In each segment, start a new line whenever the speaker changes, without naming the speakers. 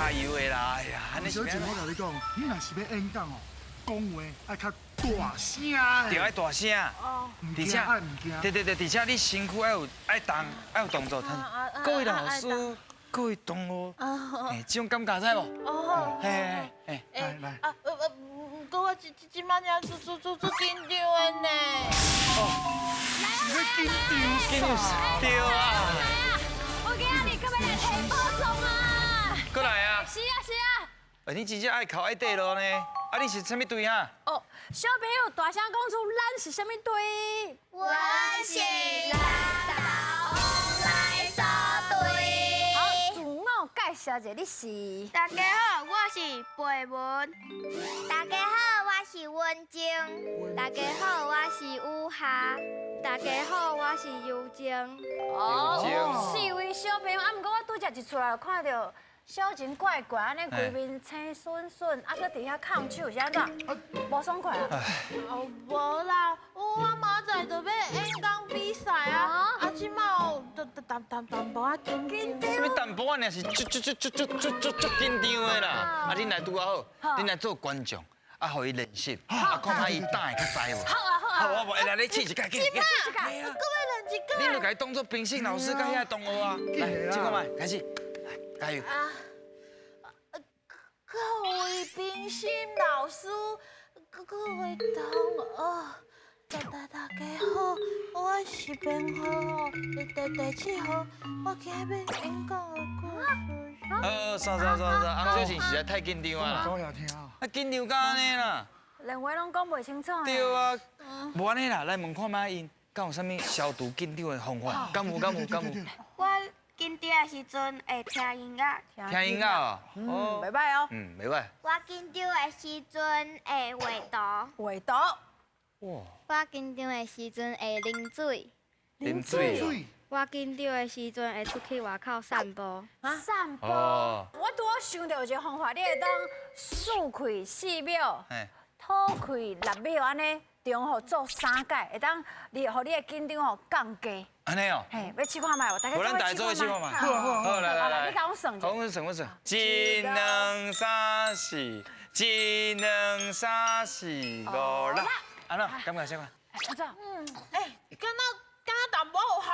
加油的啦！哎呀，按呢
小靜，我共你講，你若是欲演講哦，講話愛較大聲的。
對，愛大聲。
哦。而且愛毋驚。
對對對，而且你身軀愛有愛動，愛有動作。各位老師，各位同學，哎，這種感覺知無？
哦。
嘿嘿嘿，
來來。
啊，毋過我這這這擺爾足足足足緊張的呢。
哦。
是欲緊張
緊張對啊。
我今仔日閣欲來提寶藏啊！
閣來啊！
是啊是啊。
哎，你真正愛哭愛綴落呢？啊，你是啥物隊啊？
哦，小朋友大聲講出咱是啥物隊？
阮是六斗來數隊。
好，自我介紹者，你是？
大家好，我是貝文。大家好，我是文靜。大家好，我是雨霞。大家好，我是尤靜。
哦，四位小朋友，啊，毋過我拄才一出來就看著小晴怪怪，按呢規面青筍筍，啊，閣佇遐空手是按怎？無爽快啊？
哦，無啦，我明仔載就欲演講比賽啊，啊，這擺哦，就淡淡淡薄仔緊張。
啥物淡薄仔爾是足足足足足足足足緊張的啦。啊，恁來拄仔好，恁來做觀眾，啊，予伊練習，啊，看看伊膽會較知無？
好啊好啊。
好，我來，來，你試一擺，緊，
試一擺，閣欲練一擺。
恁就共伊當做評審老師佮遐同學啊。來，試看覓，開始，來，加油。
啊，各位評審老師，各位同學，大大大家好，我是編號第第七號，我今仔欲演講的故事。
好，煞煞煞煞，翁小晴實在太緊張啊啦！啊，緊張甲按呢啦，
連話攏講袂清楚。
對啊，無按呢啦，來問看覓𪜶，敢有啥物消除緊張的方法？敢有？敢有？敢有？
我緊張的時陣會聽音樂。
聽音樂哦，
嗯，袂䆀哦。
嗯，袂䆀。
我緊張的時陣會畫圖。
畫圖。
哇！
我緊張的時陣會啉水。
啉水。
我緊張的時陣會出去外口散步。
散步。我拄仔想著有一個方法，你會當四氣4秒，吐氣6秒，按呢重複做三擺，會當你予你的緊張吼降低。
按呢哦。
嘿，欲試看覓無？大家
無咱大家做伙試看覓。
好好
好，來來來。
你共阮算。
好，阮算阮算。一、兩、三、四，一、兩、三、四、五、六。按怎？感覺啥款？
按怎？
嗯，哎，敢若敢若淡薄有效。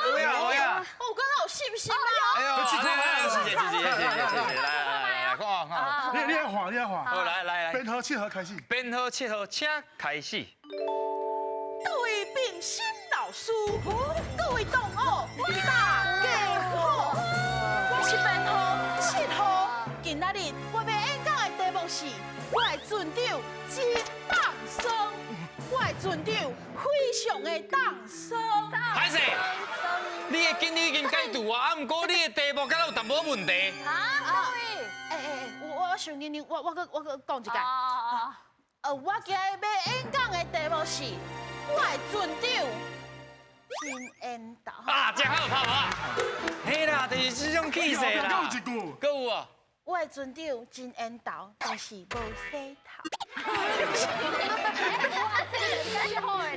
有影有影。
我敢若有信心啊！
哎呦，謝謝謝謝謝謝謝謝，來來來來，看看。
你愛換，你愛換。
好，來來來。
編號7號開始。
編號7號，請開始。
各位評審老師，各位同學，大家好，我是編號7號。今仔日我欲演講的題目是：我的船長真放鬆，我的船長非常的放鬆。
歹勢，你的緊張已經解除啊，啊，毋過你的題目敢若有淡薄問題。
啊，對。
欸欸欸，我傷緊張，我閣講一擺。我今仔日欲演講的題目是：我的船長真緣投。
啊，這好拍無啊？嘿啦，就是這種氣勢啦。
閣有一句。
閣有啊。
我的船長真緣投，但是無洗頭。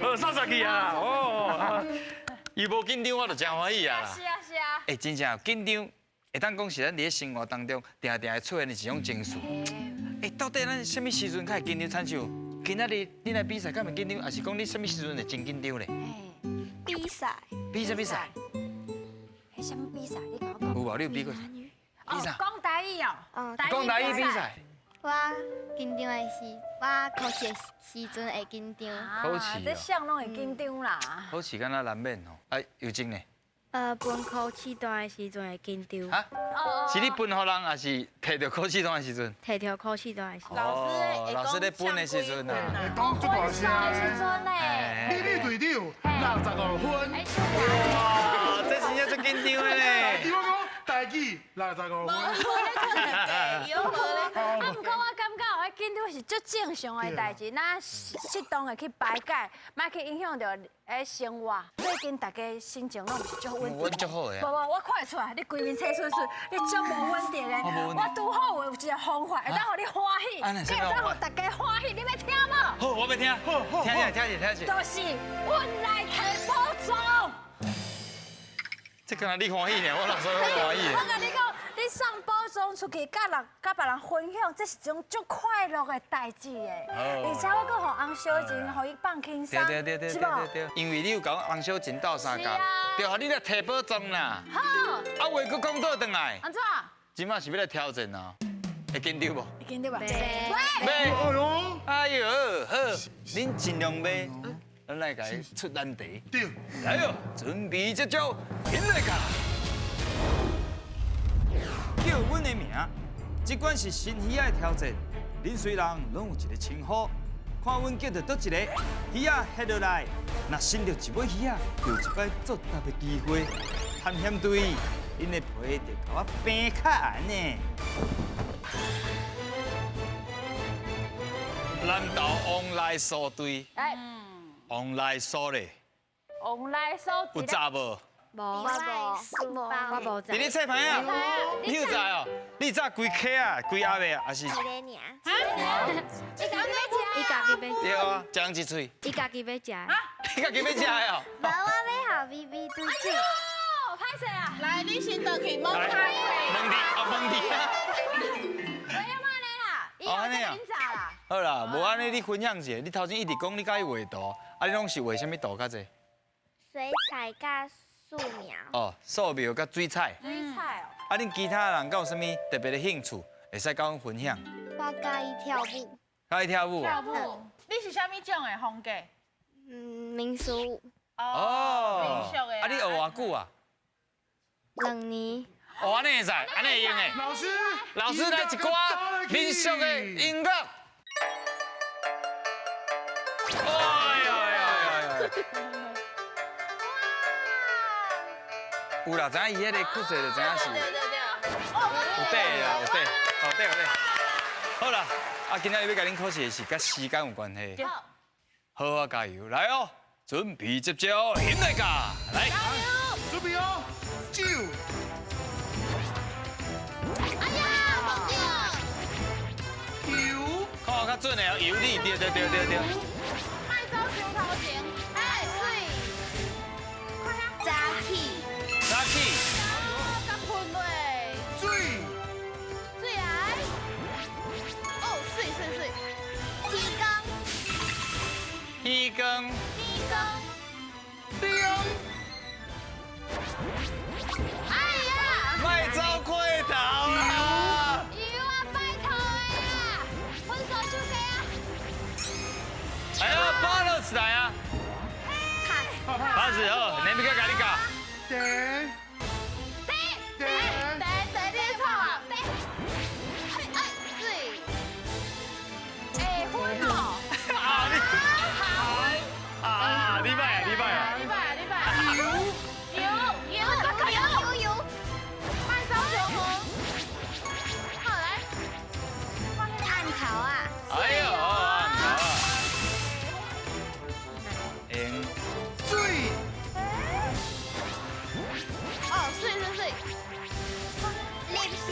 好，煞煞去啊！哦，伊無緊張，我就真歡喜啊啦。
是啊是啊。
欸，真正緊張，會當講是咱佇咧生活當中，定定會出現的一種情緒。欸，到底咱啥物時陣較會緊張？親像今仔日你來比賽，敢會緊張？還是講你啥物時陣會真緊張咧？
比賽。
比啥比賽？
彼啥物比賽？你共我講。
有無？你有比過？比啥？
講台語哦。
嗯。
講台語比賽。
我緊張的是，我考試的時陣會緊張。
考試。
這啥攏會緊張啦。
考試敢若難免吼。啊，尤靜呢？
分考試單的時陣會緊張。
啊？是你分予人，還是提著考試單的時陣？
提著考試單的時陣。
老師咧分的時陣啊。
會講足大聲
的時陣呢。
你隊長65分。
哇，這真正足緊張的咧。
我講台語65分。
啊，毋過我感覺哦，彼緊張是足正常的代誌，咱適當的去排解，莫去影響著生活。最近大家心情攏毋是足穩定。
穩足好的。
無無，我看會出來，你規面青恂恂，你足無穩定的。我拄好有一個方法，會當予你歡喜，會當予大家歡喜，你欲聽無？
好，我欲聽。好，聽者，聽者，聽者。
就是阮來提寶藏。
這敢若你歡喜呢，我哪說我歡喜。
我共你講，你送寶藏讲出去，佮人佮别人分享，这是一种足快乐的代志的。而且我阁予翁小晴，予伊放轻松，
对对对
是
对对对，因为你有共翁小晴斗相共，就予你来提宝藏啦。
好，
啊话阁讲倒转来，
按怎？
这马是欲来挑战哦，会紧张无？
会紧张无？
袂。
哎呦，
哎呦，好，恁尽量买，咱来共伊出难题。
对，
来哟，准备这招，起来卡。叫阮的名，这款是新鱼仔的挑战。恁随人拢有一个称呼，看阮叫著佗一个鱼仔翕落来，若伸著一尾鱼仔，就有一摆作答的机会。探险队，恁的皮就共我平较硬呢。南投王来苏队，
哎，
王来苏咧，
王来苏
有炸无？
无，我无，我无
伫咧册牌啊，你有炸哦？你炸几克啊？几盒的啊？还是？
一个尔。伊家己欲。
对啊，一人一喙。
伊家己欲食。
你家己欲食的哦？
无，我欲予 B B 拄煮。
哦，歹势啊！
来，你先倒去问
来，
他。
问你，哦，问你。
不要按呢啦，伊有在恁炸啦。
好啦，无按呢，你分享一下，你头前一直讲你佮意画图，啊，你拢是画啥物图较济？
水彩佮素描。
哦，素描佮水彩。
水彩哦。
啊，恁其他人敢有啥物特别的兴趣，会使佮阮分享？
我佮意跳舞。
佮意跳舞。
跳舞。你是啥物种的风格？
嗯，民俗舞。
哦，
民俗的。
啊，你学偌久啊？
2年。
哦，按呢会使，按呢会用的。
老师，
老师来一寡民俗的音乐。哎呀呀呀呀！有啦，知影伊彼个曲势就知影是。
对对对。
有底啦，有底，有底有底。好啦，啊，今仔日欲共恁考试的是佮时间有关系。
好。
好好加油，来哦！准备接招，起来噶，来。
加油！
准备哦，九。
哎呀，忘掉。
油。
看我较准的哦，油你，对对对对对。
莫走伤头前，哎，水。
早起。
早起。
甲喷落。
水。
水来。哦，水水水。
天光。
天光。
天光。
亮。
哎呀！
莫走过头啦！
油啊，拜托的啦，分数手机啊！
哎呀，bonus 来啊！pass 好，你欲共你教。
茶。
茶。茶茶你咧创啊？哎，水。会分哦。
啊你。啊，你歹啊，你歹啊。
你歹啊，你歹。油油油油
油。
莫走伤远。好来。
按头啊。
哎呦，按头啊。用。
水。
哦，水水水。
立时。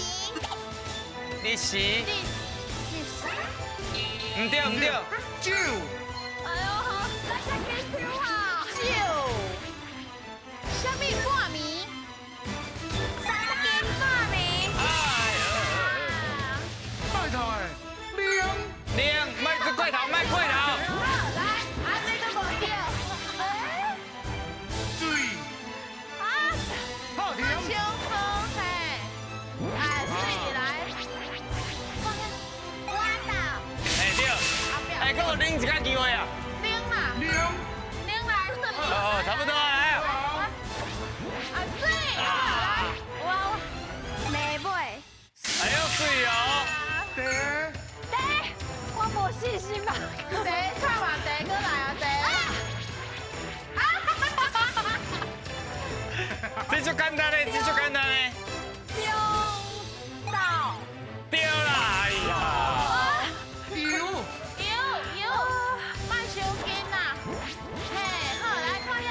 立时。
立
时。
毋对毋对。
酒。
哎呦，好，来下紧张啊！
酒。啥物半暝？
三更半暝。
哎呦。
拜托的，亮。
亮，莫过头，莫过头。
来，按呢都无对。
水。
啊。
好停。
伤风嘿。啊，水来。
我到。
哎对。哎，阁有啉一个机会啊。
啉啦。
亮。
啉来。
哦，差不多来啊。
啊，水来。
哇。
马尾。
哎呦，水哦。
茶。
茶，我无信心吧。
茶，唱完茶，阁来啊茶。啊！
这足简单的，这足简单的。
中到。
对啦，哎呀。
油。
油油，莫伤紧啦。嘿，好，来看下。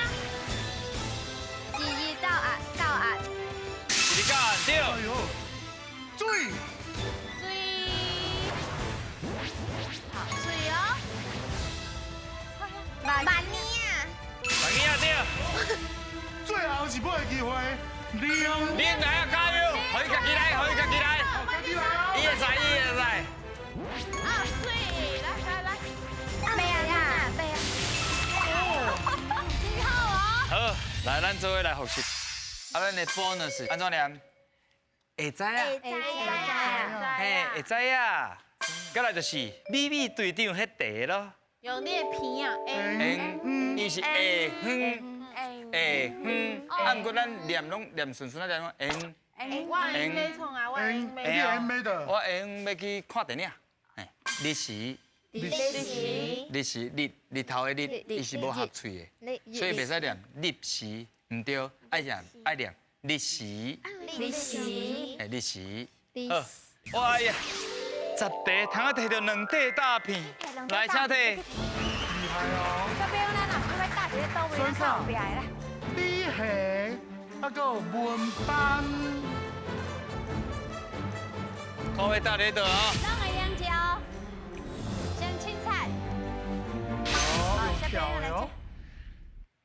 一日到暗到暗。
一日到暗对。
哎呦，水。
水。好，水哦。
万年啊。
万年啊对。
最后一摆机会，亮。
恁来啊，加油！予伊家己来，予伊家己来。
莫紧
己来。
伊会使，伊会使。
啊，水，来来来，
背啊背啊。
真好哦。
好，来，咱做伙来复习。啊，咱的 bonus 按怎念？会知啊？
会知啊。
嘿，会知啊。过来就是美美队长彼题咯。
用你的鼻啊，
嗯，伊是下远，下远。啊，毋过咱念拢念顺顺啊，念拢缘。
我会用创啊，我会用。
你会用的。
我会用欲去看电影。嘿，日时。
日时。
日时日日头的日，伊是无合喙的，所以袂使念日时，毋对，爱念爱念日时。
日时。
嘿，日时。好，哇呀！十题通啊提著两块大片，来请提。
厉害哦！
小朋友，咱若要搭伫咧佗位，咱较后壁的啦。
李恒，啊阁有文班。
看欲搭咧佗啊？
拢会用食哦。先凊彩。
哦，有跳的哦。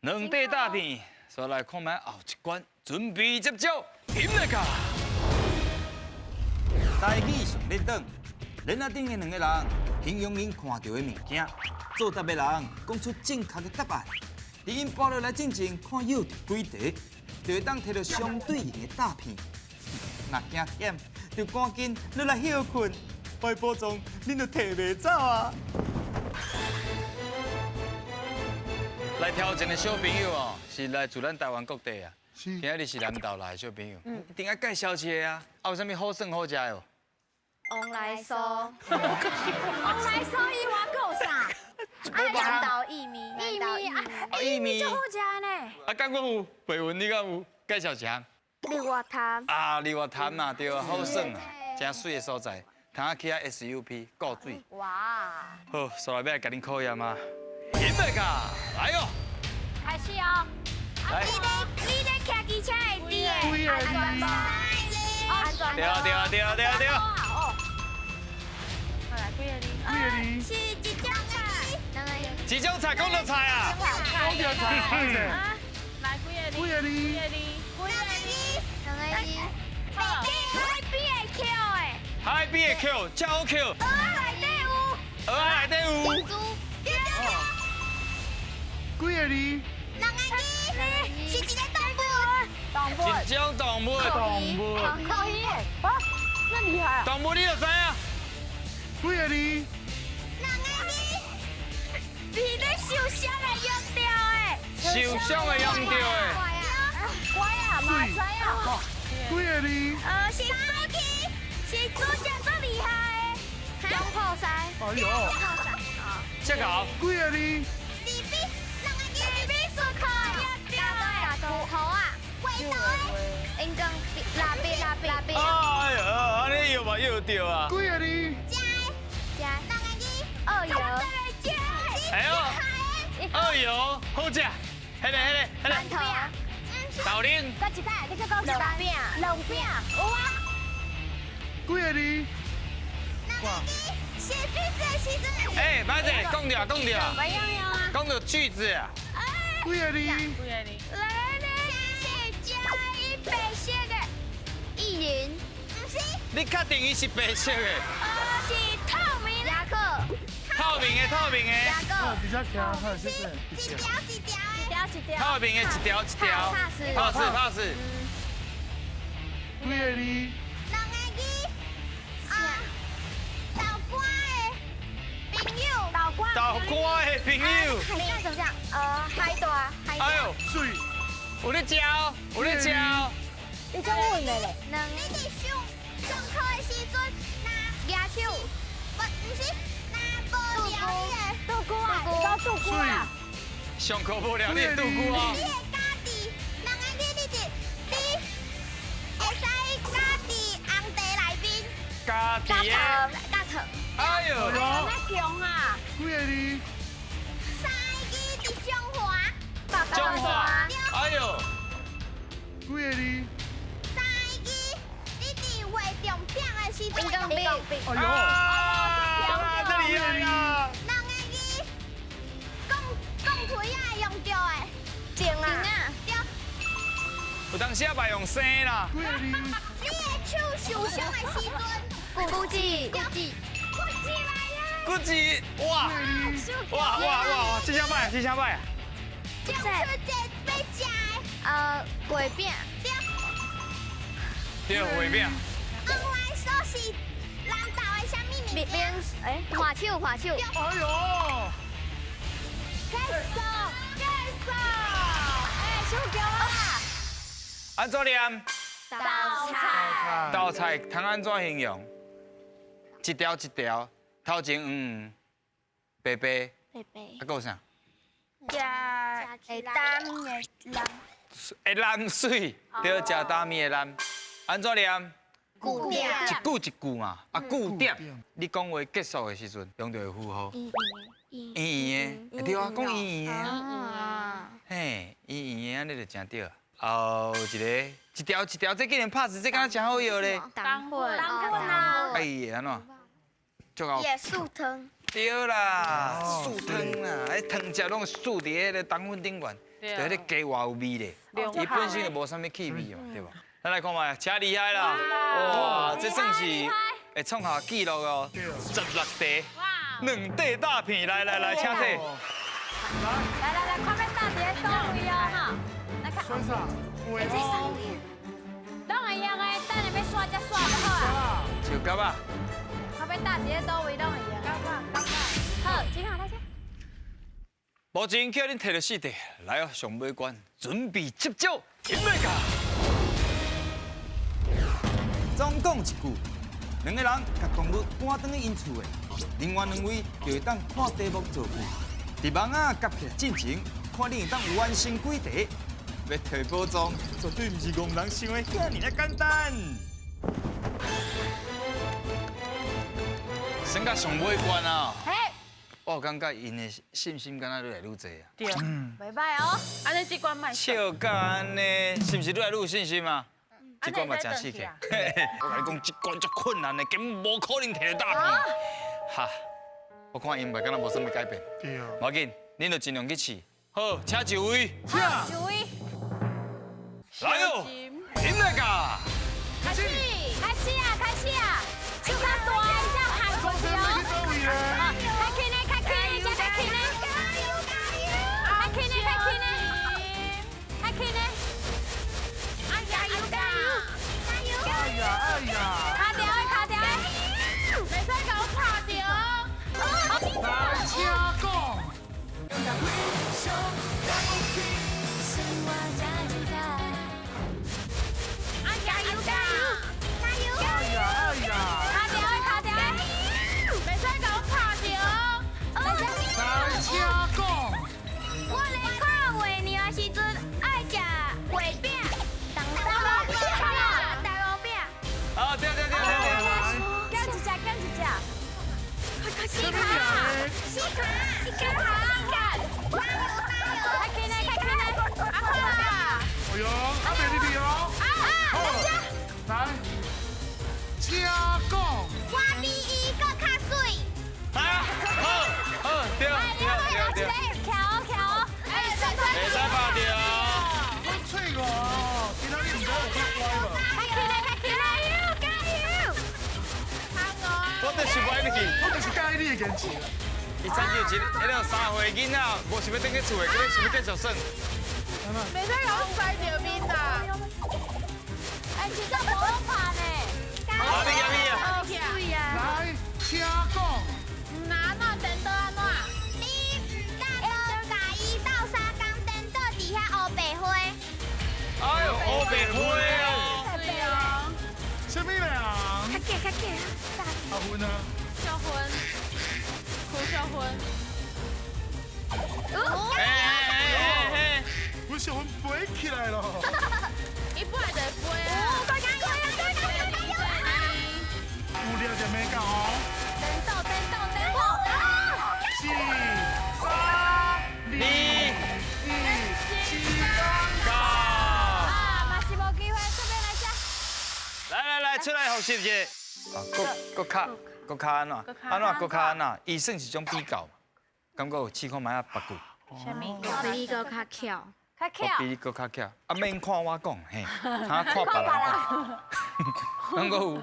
两块大片，煞来看觅后一关，准备接招，起来卡。台语上咧转。帘仔顶的两个人形容𪜶看著的物件，作答的人讲出正确的答案。伫𪜶跋落来进前，看舀著几题，就会当提著相对应的大片。若惊忝，就赶紧落来歇睏，拜保重，恁就提袂走啊！来挑战的小朋友哦，是来自咱台湾各地啊。今仔日是南投来的小朋友，一定爱介绍一下啊！啊，有啥物好耍好食的无？
旺来酥，
旺来酥以外，阁有啥？
南投薏米，
薏米啊，薏米足好食呢。
啊，敢阁有白云，你敢有介绍一项？
日月潭。
啊，日月潭嘛，对啊，好耍啊，真媠的所在，通仔去遐 SUP 过水。
哇！
好，煞来欲来共恁考验啊！起来卡，来哟！
开始哦。
来。
你咧骑机车会滴的，安全帽。安全帽。
对啊对啊对啊对啊对啊。
是一种菜，
一种菜，讲著菜啊！
讲著菜，
来几个字？
几个字？
几个字？两个字。海边的捡的。
海边的捡，真好捡。
蚵仔内底有。
蚵仔内底有。
几个字？
两个字。是一个动物。
动物。
一种动物。
动物。
可以。啊，那厉害啊！
动物你就知影。
几个字？
两个字。是咧受伤会用著的。
受伤会用著的。
乖啊，嘛知啊。
几个字？
是主持，是主持最厉害的。中破塞。
哎呦。
这个。
几个字？
是比两个字，是比术课会用著的。骨头啊，味道的。应该蜡笔，蜡笔，蜡笔。
哎呦，按呢又嘛又对啊。
几个字？
两个字。二油。
哎呦，二油好食，彼个彼个彼个。
馒头。
豆奶。
阁一摆，你阁讲一摆。龙饼。有啊。
几个字？
两个字。写句子的时阵。
哎，歹势，讲著讲著。
袂用用啊。
讲著句子啊。
几个字？
几
个字？
来来，是加一白色的薏仁，毋是。
你确定伊是白色的？
是透明。牙膏。
透明的，透明的。
牙膏。
比较强，好，谢谢。
一条一条的。
一条一条。
透明的，一条一条。拍死，拍死。
几个字？
两个字。啊，豆干的朋友。
豆干。
豆干的朋友。
那怎么讲？海带。
哎呦，
水。
有咧食哦，有咧食哦。
你真稳的咧。
两，你伫上上课的时阵，拿举手，不，毋是，拿无聊你的
杜姑啊，你讲杜姑啊。
上课无聊你的杜姑啊。
你会家己，两个字你伫，你会使家伫红茶内面。
家己的。
加糖。
哎呦。
那强啊。
几个字？
三个字伫中华。
中华。哎呦。
几个字？
三个字，你伫画重点的时阵。
哎呦。
啊，这厉害啊！
两个字，讲讲开啊用著的。静啊。对。
有当时也嘛用生啦。
几个字？
你的手受伤的时阵，古迹，古迹，
古迹，哇哇哇哇，这声歹，这声歹啊！
中秋节欲食的，月饼。
对，月饼。
往来说是南投的啥物物件？哎，滑手，滑手。
哎呦！
结束，结束。哎，收脚啊！
按怎念？
豆菜。
豆菜通按怎形容？一条一条，头前黄黄，白白。
白白。
啊，阁有啥？
食会担的人。
会烂水，对，食担面的烂。按怎念？
句点。
一句一句嘛，啊，句点。你讲话结束的时阵，用著符号。圆圆的，对啊，讲圆圆的啊。嘿，圆圆的，按呢就诚对。后一个，一条一条，这竟然拍字，这敢若诚好药咧。
冬粉，
冬粉啊。
哎，会按怎？足够。
椰树汤。
对啦，素汤啦，彼汤汁拢素伫彼个冬粉顶悬，就彼个鸡偌有味咧。伊本身就无啥物气味嘛，对无？咱来看觅，真厉害啦！哇，这算是会创下纪录哦，16块，2块大片，来来来，请坐。
来来来，看欲搭伫咧佗位哦哈。来看。
选啥？
这上面。拢会用的，等下欲刷才刷就好啊。
树角啊。
看欲搭伫咧佗位拢会用。好，请好大家。
目前叫恁提著4块，来哦，上尾关，准备接招，音乐卡。总讲一句，两个人共动物赶转去𪜶厝的，另外2位就会当看题目造句。伫网仔夹起来进前，看你会当完成几题。欲提宝藏，绝对毋是戆人想的遐尔仔简单。算到上尾关啊！我有感觉𪜶的信心敢若愈来愈济啊。
对，
袂歹哦。
按呢这关莫
笑甲按呢，是毋是愈来愈有信心啊？这关嘛真刺激。我共你讲，这关足困难的，根本无可能提著大片。哈，我看𪜶嘛敢若无啥物改变。
对啊。
无要紧，恁就尽量去试。好，请就位。
请就位。
来哦，音乐卡。
开始，开始啊，开始啊！手较大，才喊过去哦。较轻的，较轻的，才较轻的。较轻的，较轻的，较轻的。
啊，加油加油
加油！
哎呀哎呀！
卡掉的，卡掉的，
袂使共我卡著。
来，请讲。
啊，加油加油
加油！
哎呀哎呀！
卡掉的，卡掉的，
袂使共我卡著。
来，请讲。
我咧看月娘的时阵爱食月饼，大卤饼，大卤饼。
啊，对对对对对。
减一只，减一只。
四卡，四卡，四卡，加油加油！
较轻的，较轻的。
啊好啦。
哎呦，还袂入去哦。
啊，
来，请讲。
我比伊阁较媠。
啊，好，好，对对对对。
徛哦徛哦，哎，
袂使拍著哦。
我吹我，今仔日毋知有较乖无？
较轻的，较轻的，
加油！
我就是无爱去。
我就是佮意你的坚持。
伊亲像一彼个3岁囡仔，无想欲转去厝的，阁想欲继续耍。
袂使共我摔著面啦！
哎，真正无好拍呢。
啊，你啊你啊。
对啊。
来，请讲。
毋若按怎颠倒按怎？
你毋敢倒共伊斗相共颠倒伫遐乌白花。
哎呦，乌白花哦。
对哦。
啥物人？
较紧较紧。
阿芬啊。
小芬，胡小芬。
哎哎哎哎！
胡小芬飞起来了。
伊本来就会飞啊。
加油加油加油加油！
有掠就免讲哦。
颠倒颠倒颠倒。
4、3、2、1，时间
到。
啊，嘛是无机会，这边来遮。
来来来，出来复习一下。啊，阁较阁较按怎？按怎阁较按怎？伊算是种比较嘛，感觉有试看觅啊别句。
啥物？
我比你阁较巧。
较巧。
我比你阁较巧，啊免看我讲，嘿，通看别人讲。感觉有。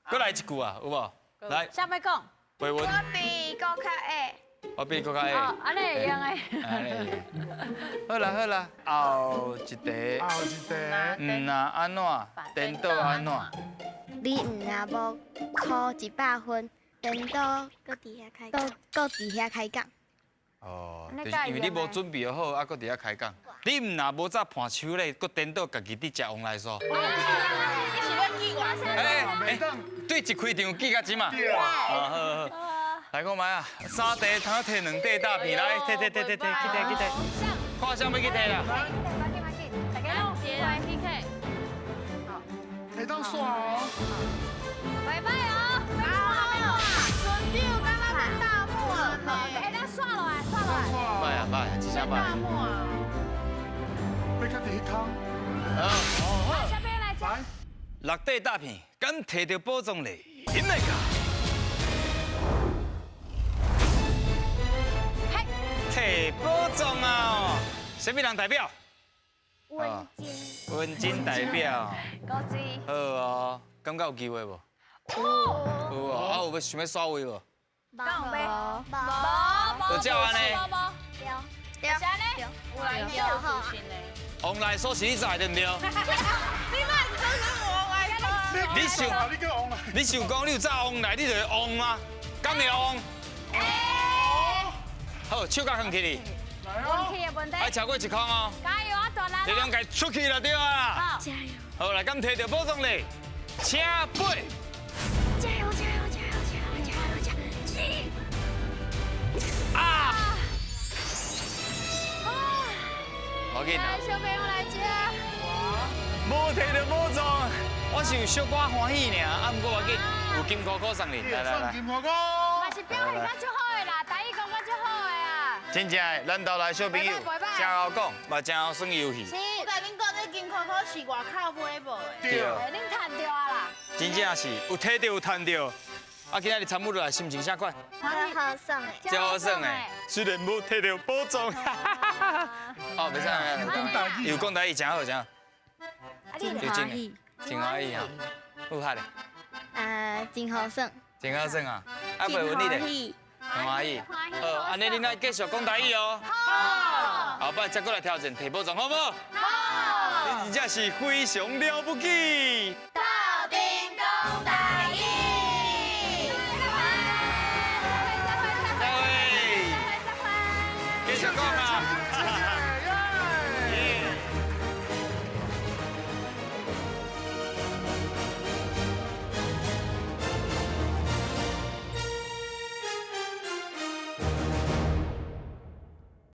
閣來一句啊，有無？來，
啥欲講？
培文。
我比伊閣較矮。
我比伊閣較矮。
哦，按呢會用的。
按呢。好啦好啦，後一題。
後一題。
毋若按怎？顛倒按怎？
你毋若無考100分，顛倒閣佇遐開，閣佇遐開講。
哦，就是因為你無準備好，啊，閣佇遐開講。你毋若無早盤手咧，閣顛倒家己佇食旺來酥。
你是欲記偌濟？
哎，對一開場記到這嘛。對。好好好。來看覓啊，三塊通提兩塊大片來，提提提提提，去提去提。看啥欲去提啦？
大家攏來去提。
好，會當煞哦。
拜拜哦。
船長敢若欲大幕呢？
會當煞落來，煞落來。
拜啊拜，真正拜。
大幕啊！
欲較佇彼空。
好。
小朋友來。
來。
六塊大片，敢提著寶藏咧？飲來噶。提寶藏啊！啥物人代表？
文靜。
文靜代表。
高志。
好哦，感覺有機會無？有。有哦，啊有欲想欲刷位無？
敢有欲？無。
無。就照按呢。
對。對。
是按呢？
有來有自信的。
旺來酥是你在對毋對？
你莫講成旺來酥。
你想，你想講你有早旺來，你就會旺嗎？敢會旺？好，手甲放起哩。
放起的問題。
愛超過一空哦。
加油啊，大力！
力量共出去了，對啊。
好。
加油。
好，來，敢提著寶藏咧？請飛。
加油加油加油加油加油加油！
啊！啊！無緊
來，小朋友來吃。
無提著寶藏，我是有小可歡喜爾，啊，毋過無緊，有金箍箍送你，來來來。
金箍箍。
嘛是表現較足好的啦，台語講較足好的啊。
真正的，咱兜內小朋友真會講，嘛真會耍遊戲。
是。我共恁講，這金箍箍是外口買無的。
對。
恁趁著啊啦。
真正是有提著有趁著。啊，今仔日參與落來，心情啥款？
真好耍的。
真好耍的，雖然無提著寶藏。哦，袂使。有講台語真好，真好。
真歡喜。
真歡喜啊！有哈咧？
真好耍。
真好耍啊！啊，培文你咧？真歡喜。好，按呢恁愛繼續講台語哦。好。後擺再閣來挑戰提寶藏，好無？好。你真正是非常了不起。
鬥陣講台語。
再會。再會。繼續講啊！